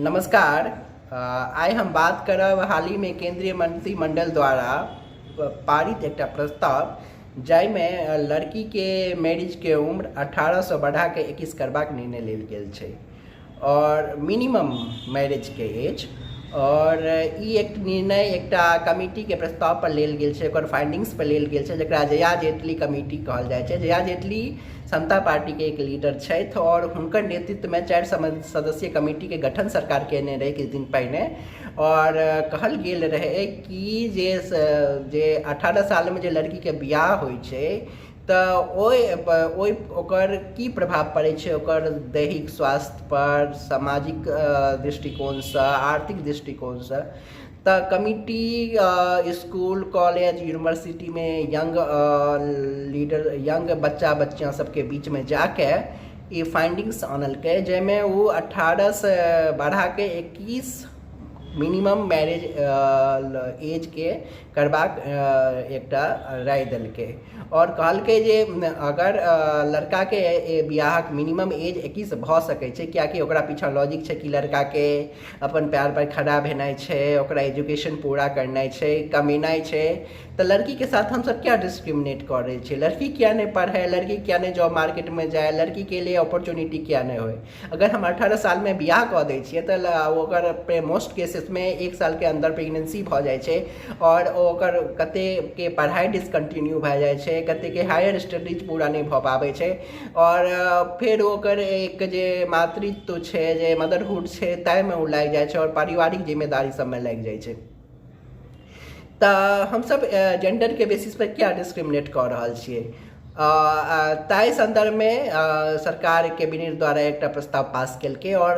नमस्कार। आइ हम बात करब हालहिमे केन्द्रीय मंत्रिमण्डल द्वारा पारित एकटा प्रस्ताव, जाहिमे लड़कीके मैरिजके उम्र 18सँ बढ़ाके 21 करबाक निर्णय लेल गेल छै आओर मिनिमम मैरिजके एज। आओर ई एक निर्णय एकटा कमिटीके प्रस्ताव पर लेल गेल छै, ओकर फाइंडिंग्स पर लेल गेल छै, जकरा जया जेटली कमिटी कहल जाइ छै। जया जेटली समता पार्टीके एक लीडर छथि आओर हुनकर नेतृत्वमे 4 सदस्यीय कमिटीके गठन सरकार केने रहै किछु दिन पहिने। आओर कहल गेल रहै कि जे जे 18 सालमे जे लड़कीके बियाह होइ छै, तऽ ओहि ओहि ओकर की प्रभाव पड़ै छै ओकर दैहिक स्वास्थ्य पर, सामाजिक दृष्टिकोणसँ, आर्थिक दृष्टिकोणसँ। तऽ कमिटी स्कूल, कॉलेज, यूनिवर्सिटीमे यंग लीडर, यंग बच्चा बच्चियाँ सबके बीचमे जाके ई फाइंडिंग्स आनलकै, जाहिमे ओ 18सँ बढ़ाके 21 मिनिमम मैरिज एजके करबाक एकटा राय देलकै आओर कहलकै जे अगर लड़काके बियाहक मिनिमम एज 21 भऽ सकै छै, कियाकि ओकरा पीछाँ लॉजिक छै कि लड़काके अपन पैर पर खड़ा भेनाइ छै, ओकरा एजुकेशन पूरा करनाइ छै, कमेनाइ छै, तऽ लड़कीके साथ हमसब किया डिस्क्रिमिनेट कऽ रहल छियै? लड़की किया नहि पढ़ै? लड़की किया नहि जॉब मार्केटमे जाय? लड़कीके लिए अपॉर्चुनिटी किया नहि होइ? अगर हम 18 सालमे बियाह कऽ दै छियै, तऽ ओकर मोस्ट केसेसमे एक सालके अन्दर प्रेगनेंसी भऽ जाइ छै आओर ओकर कतेकके पढ़ाइ डिसकन्टिन्यू भए जाइ छै, कतेकके हायर स्टडीज पूरा नहि भऽ पाबै छै आओर फेर ओकर एक जे मातृत्व छै, जे मदरहुड छै, ताहिमे ओ लागि जाइ छै आओर पारिवारिक जिम्मेदारी सबमे लागि जाइ छै। तऽ हमसब जेंडरके बेसिस पर किया डिस्क्रिमिनेट कऽ रहल छियै? ताहि सन्दर्भमे सरकार कैबिनेट द्वारा एकटा प्रस्ताव पास केलकै आओर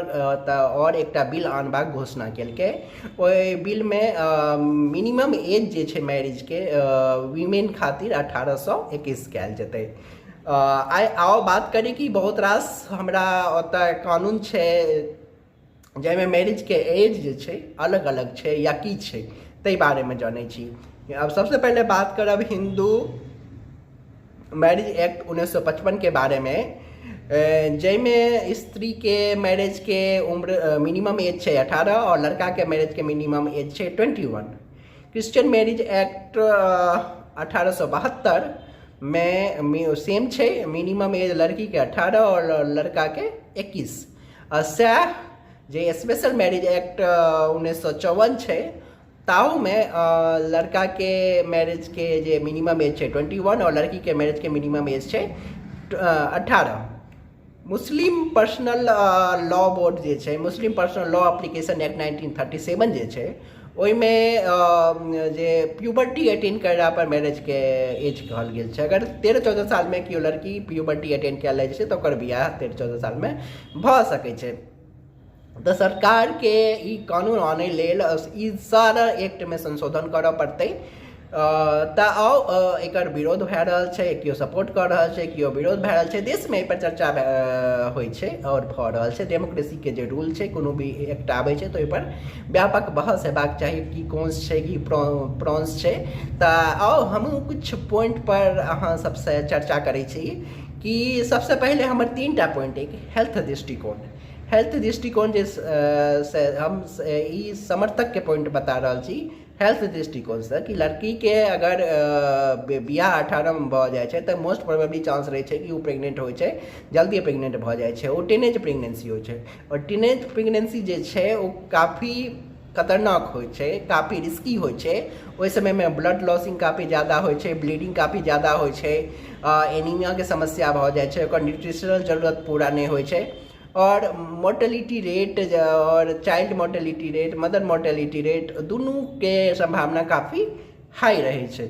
तऽ आओर एकटा बिल आनबाक घोषणा केलकै। ओहि बिलमे मिनिमम एज जे छै मैरिजके वीमेन खातिर 18सँ 21 कयल जेतै। आइ आउ बात करी कि बहुत रास हमरा ओतऽ कानून छै जाहिमे मैरिजके एज जे छै अलग अलग छै या की छै, ताहि बारेमे जनै छी। आब सबसँ पहिले बात करब हिन्दू मैरिज एक्ट 1955के बारेमे, जाहिमे स्त्रीके मैरिजके उम्र मिनिमम एज छै 18 आओर लड़काके मैरिजके मिनिमम एज छै 21। क्रिश्चियन मैरिज एक्ट 1872 मे सेम छै, मिनिमम एज लड़कीके 18 आओर लड़काके 21। आ सएह जे स्पेशल मैरिज एक्ट 1954 छै, ताहूमे लड़काके मैरिजके जे मिनिमम एज छै 21 आओर लड़कीके मैरिजके मिनिमम एज छै 18। मुस्लिम पर्सनल लॉ बोर्ड जे छै, मुस्लिम पर्सनल लॉ एप्लीकेशन एक्ट 1937 जे छै, ओहिमे जे प्यूबर्टी अटेन करला पर मैरिजके एज कहल गेल छै। अगर 13-14 सालमे केओ लड़की प्यूबर्टी अटेन कए लै छै, तऽ ओकर बियाह 13-14 सालमे भऽ सकै छै। तऽ सरकारके ई कानून आनै लेल ई सारा एक्टमे संशोधन करऽ पड़तै। तऽ आउ, एकर विरोध भए रहल छै, केओ सपोर्ट कऽ रहल छै, केओ विरोध भए रहल छै। देशमे एहिपर चर्चा होइ छै आओर भऽ रहल छै। डेमोक्रेसीके जे रूल छै, कोनो भी एक्ट आबै छै तऽ ओहिपर व्यापक बहस हेबाक चाही कि कोन छै, कि प्रॉन्स छै। तऽ आउ, हमहूँ किछु पॉइंट पर अहाँ सबसँ चर्चा करै छी कि सबसँ पहिले हमर 3टा पॉइंट। एक हेल्थ दृष्टिकोण। हेल्थ दृष्टिकोण जे से हम ई समर्थकके पॉइंट बता रहल छी। हेल्थ दृष्टिकोणसँ कि लड़कीके अगर बियाह 18मे भऽ जाइ छै, तऽ मोस्ट प्रोबेबली चांस रहै छै कि ओ प्रेग्नेंट होइ छै, जल्दी प्रेग्नेंट भऽ जाइ छै। ओ टीनेज प्रेगनेंसी होइ छै आओर टीनेज प्रेगनेंसी जे छै, ओ काफी खतरनाक होइ छै, काफी रिस्की होइ छै। ओहि समयमे ब्लड लॉसिंग काफी ज्यादा होइ छै, ब्लीडिंग काफी ज्यादा होइ छै, एनीमियाके समस्या भऽ जाइ छै, ओकर न्यूट्रिशनल जरूरत पूरा नहि होइ छै आओर मोर्टेलिटी रेट आओर child mortality rate, mother mortality rate दुनूके सम्भावना काफी हाई रहै छै।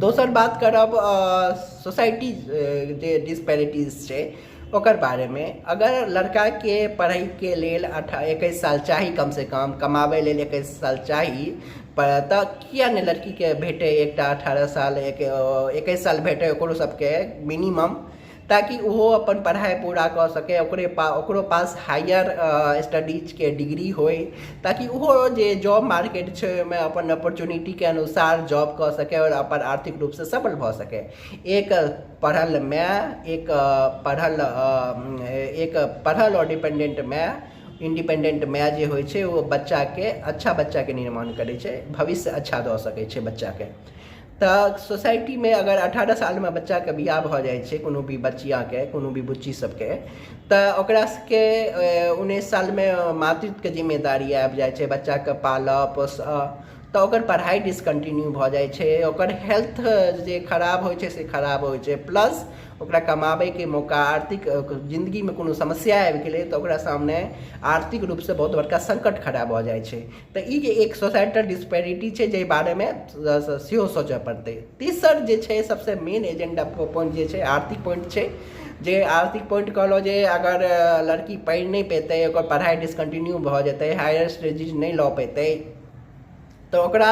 दोसर बात करब सोसाइटी जे डिस्पैरिटीज छै, ओकर बारेमे। अगर लड़काके पढ़ैके लेल 21 साल चाही, कमसँ कम कमाबै लेल 21 साल चाही, तऽ किया नहि लड़कीके भेटै एकटा 18 साल, 21 साल भेटै ओकरो सबके मिनिमम, ताकि ओहो अपन पढ़ाइ पूरा कऽ सकै, ओकरे पा ओकरो पास हायर स्टडीजके डिग्री होइ, ताकि ओहो जे जॉब मार्केट छै, ओहिमे अपन अपॉर्चुनिटीके अनुसार जॉब कऽ सकै आओर अपन आर्थिक रूपसँ सबल भऽ सकै। एक पढ़ल माय, एक पढ़ल आओर डिपेंडेंट माय इंडिपेंडेंट माय जे होइ छै ओ बच्चाके, अच्छा बच्चाके निर्माण करै छै, भविष्य अच्छा दऽ सकै छै बच्चाके। तऽ सोसाइटीमे अगर 18 सालमे बच्चाके बियाह भऽ जाइ छै, कोनो भी बचियाके, कोनो भी बुच्ची सबके, तऽ ओकरा सबके 19 सालमे मातृत्वके जिम्मेदारी आबि जाइ छै, बच्चाके पालऽ पोसऽ। तऽ ओकर पढ़ाइ डिसकन्टिन्यू भऽ जाइ छै, ओकर हेल्थ जे खराब होइ छै से खराब होइ छै, प्लस ओकरा कमाबैके मौका, आर्थिक जिन्दगीमे कोनो समस्या आबि गेलै तऽ ओकरा सामने आर्थिक रूपसँ बहुत बड़का सङ्कट खड़ा भऽ जाइ छै। तऽ ई जे एक सोसाइटल डिस्पैरिटी छै, जाहि बारेमे सेहो सोचऽ पड़तै। तेसर जे छै, सबसँ मेन एजेंडा पॉइंट जे छै, आर्थिक पॉइंट छै। जे आर्थिक पॉइंट कहलहुँ जे अगर लड़की पढ़ि नहि पेतै, ओकर पढ़ाइ डिसकन्टिन्यू भऽ जेतै, हायर स्टडीज नहि लऽ पेतै, तऽ ओकरा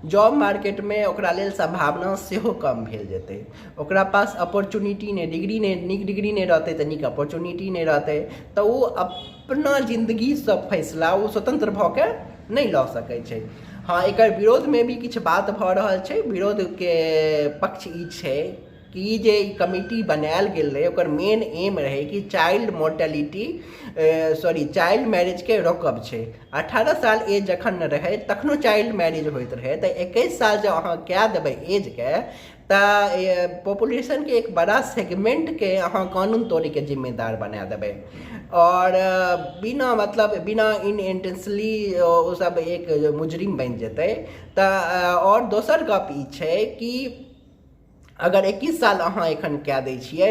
जॉब मार्केटमे ओकरा लेल सम्भावना सेहो कम भेल जेतै। ओकरा पास अपॉर्चुनिटी नहि, डिग्री नहि, नीक डिग्री नहि रहतै तऽ नीक अपॉर्चुनिटी नहि रहतै, तऽ ओ अपना जिन्दगीसँ फैसला ओ स्वतन्त्र भऽ के नहि लऽ सकै छै। हँ, एकर विरोधमे भी किछु बात भऽ रहल छै। विरोधके पक्ष ई छै कि जे ई कमिटी बनायल गेल रहै, ओकर मेन एम रहै कि चाइल्ड मोर्टेलिटी, सॉरी, चाइल्ड मैरिजके रोकब छै। 18 साल एज जखन रहै तखनो चाइल्ड मैरिज होइत रहै, तऽ 21 साल जँ अहाँ कए देबै एजके, तऽ पॉपुलेशनके एक बड़ा सेगमेंटके अहाँ कानून तोड़ैके जिम्मेदार बना देबै आओर बिना मतलब बिना इनइंटेंशनली ओसभ एक मुजरिम बनि जेतै। तऽ आओर दोसर गप ई छै कि अगर 21 साल अहाँ एखन कए दै छियै,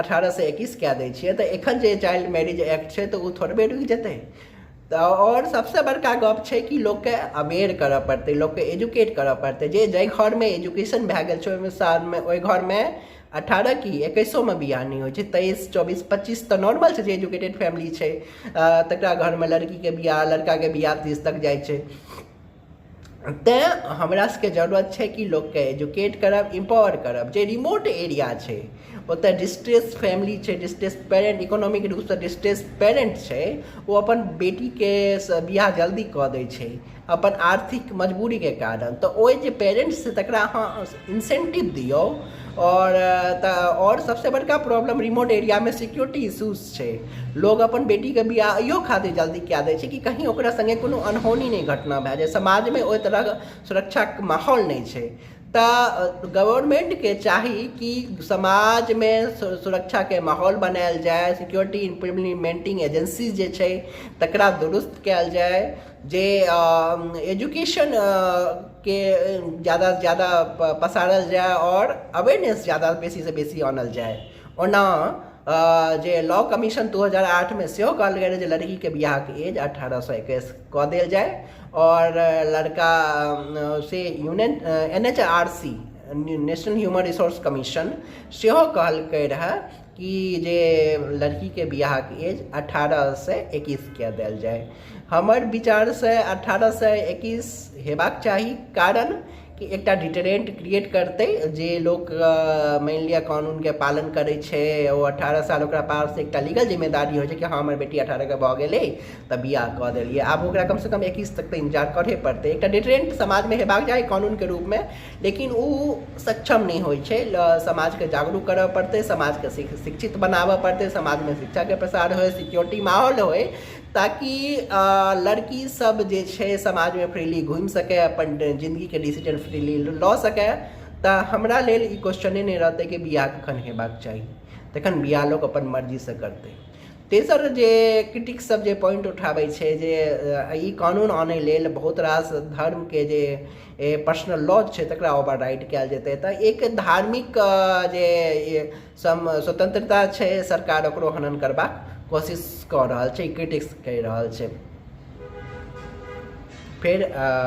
18सँ 21 कए दै छियै, तऽ एखन जे चाइल्ड मैरिज एक्ट छै तऽ ओ थोड़बे रुकि जेतै। तऽ आओर सबसँ बड़का गप छै कि लोकके अवेयर करऽ पड़तै, लोकके एजुकेट करऽ पड़तै। जे जाहि घरमे एजुकेशन भए गेल छै, ओहिमे सालमे ओहि घरमे 18 की 21ओमे बियाह नहि होइ छै। 23, 24, 25 तऽ नॉर्मल छै। जे एजुकेटेड फैमिली छै तकरा घरमे लड़कीके बियाह, लड़काके बियाह 30 तक जाइ छै। तेँ हमरा सबके जरूरत छै कि लोकके एजुकेट करब, इम्पावर करब। जे रिमोट एरिया छै, ओतऽ डिस्ट्रेस फैमिली छै, डिस्ट्रेस पेरेंट, इकोनॉमिक रूपसँ डिस्ट्रेस पेरेंट छै, ओ अपन बेटीके बियाह जल्दी कऽ दै छै अपन आर्थिक मजबूरीके कारण। तऽ ओहि जे पेरेंट्स छै तकरा अहाँ इंसेंटिव दियौ। आओर तऽ आओर सबसँ बड़का प्रॉब्लम रिमोट एरियामे सिक्योरिटी इश्यूज छै। लोग अपन बेटीके बियाह इहो खातिर जल्दी कए दै छै कि कहीं ओकरा सङ्गे कोनो अनहोनी नहि घटना भए जाय। समाजमे ओहि तरहक सुरक्षाके माहौल नहि छै। तऽ गवर्नमेंटके चाही कि समाजमे सुरक्षाके माहौल बनायल जाय, सिक्योरिटी इम्प्लीमेंटिंग एजेंसी जे छै तकरा दुरुस्त कयल जाय, जे एजुकेशन के ज्यादासँ ज्यादा पसारल जाय आओर अवेयरनेस ज्यादा बेसीसँ बेसी आनल जाय। ओना जे लॉ कमीशन 2008मे सेहो कहल गेल रहै जे लड़कीके बियाहके एज 18सँ 21 कऽ देल जाय आओर लड़का से union NHRC, national human resource commission सेहो कहलकै रहए कि जे लड़कीके बियाहके एज 18सँ 21 कए देल जाय। हमर विचारसँ 18सँ 21 हेबाक चाही, कारण कि एकटा डिटरेंट क्रिएट करतै। जे लोक मानि लिअ कानूनके पालन करै छै, ओ 18 साल ओकरा पास एकटा लीगल जिम्मेदारी होइ छै कि हँ, हमर बेटी 18के भऽ गेलै तऽ बियाह कऽ देलियै, आब ओकरा कमसँ कम 21 तक तऽ इन्तजार करहे पड़तै। एकटा डिटरेंट समाजमे हेबाक चाही कानूनके रूपमे, लेकिन ओ सक्षम नहि होइ छै। समाजके जागरूक करऽ पड़तै, समाजके शिक्षित बनाबऽ पड़तै, समाजमे शिक्षाके प्रसार होइ, सिक्योरिटी माहौल होइ, ताकि लड़की सब जे छै समाजमे फ्रीली घुमि सकै, अपन जिन्दगीके डिसीजन फ्रीली लऽ सकै। तऽ हमरा लेल ई क्वेश्चने नहि रहतै कि बियाह कखन हेबाक चाही, तखन बियाह लोक अपन मर्जीसँ करतै। तेसर जे क्रिटिक्स सब जे पॉइंट उठाबै छै जे ई कानून आनै लेल बहुत रास धर्मके जे पर्सनल लॉ छै तकरा ओवर राइड कयल जेतै, तऽ एक धार्मिक जे सम स्वतंत्रता छै, सरकार ओकरो हनन करबाक कोशिश कऽ रहल छै, क्रिटिक्स कहि रहल छै। फेर